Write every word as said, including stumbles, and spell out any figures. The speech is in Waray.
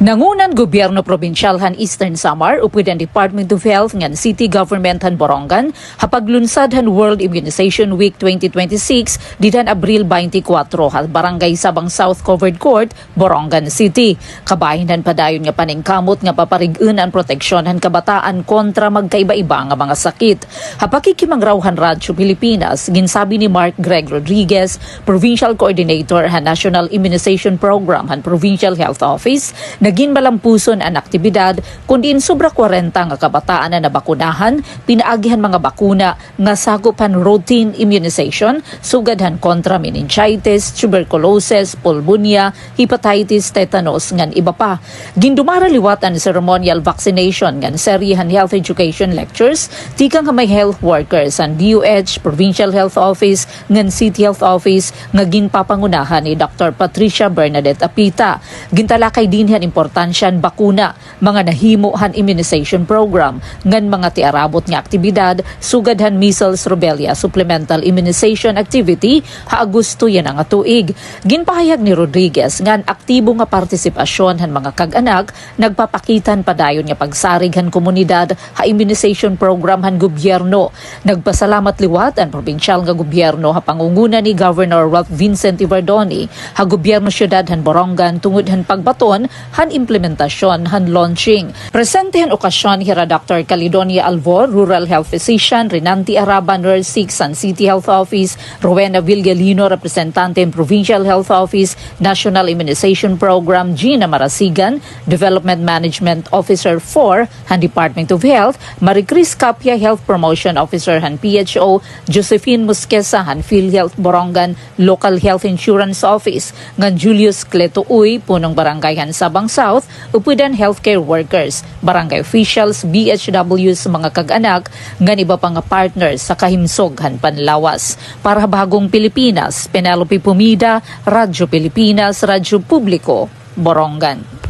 Nangunan gobyerno probinsyal han Eastern Samar upod an Department of Health ngan City Government han Borongan ha paglunsad han World Immunization Week twenty twenty-six dida han Abril twenty-four ha Barangay Sabang South Covered Court, Borongan City. Kabahin han padayon nga paningkamot nga paparig-on an proteksyon han kabataan kontra magkaiba-iba nga mga sakit. Ha pakikimangraw han Radyo Pilipinas, ginsabi ni Mark Greg Rodriguez, Provincial Coordinator han National Immunization Program han Provincial Health Office, nga ginmalampuson an aktibidad kun diin sobra kwarenta nga kabataan an nabakunahan pinaagi han mga bakuna nga sakop han routine immunization sugad han kontra meningitis, tuberculosis, pulmonya, hepatitis, tetanus ngan iba pa. Gindumara liwat an ceremonial vaccination ngan serye han health education lectures tikang ha mga health workers han D O H, Provincial Health Office ngan City Health Office nga ginpapangunahan ni Doctor Patricia Bernadette Apita. Gintalakay dinhi an importansya han bakuna, mga nahimo han immunization program ngan mga tiarabot nga aktibidad sugad han measles rubella supplemental immunization activity ha Agosto yana nga tuig. Ginpahayag ni Rodriguez nga an aktibo nga partisipasyon han mga kag-anak nagpapakita han padayon nga pagsarig han komunidad ha immunization program han gobyerno. Nagpasalamat liwat an probinsyal nga gobyerno ha pangunguna ni Governor Ralph Vincent Evardone ha gobyerno syudad han Borongan tungod han pagbaton han implementasyon han launching. Presente han okasyon hira Doctor Caledonia Alvor, Rural Health Physician, Renanti Araba, Nurse six han City Health Office, Rowena Vilgalino, representante han Provincial Health Office, National Immunization Program, Gina Marasigan, Development Management Officer four han Department of Health, Maricris Capia, Health Promotion Officer han P H O, Josephine Mosqueza han PhilHealth Borongan Local Health Insurance Office, ngan Julius Cleto Uy, punong barangay han Sabang South, upod an healthcare workers, barangay officials, B H Ws, mga kag-anak, ngan iba pa nga partners ha kahimsog han panlawas. Para ha Bagong Pilipinas, Penelope Pomida, Radyo Pilipinas, Radyo Publiko, Borongan.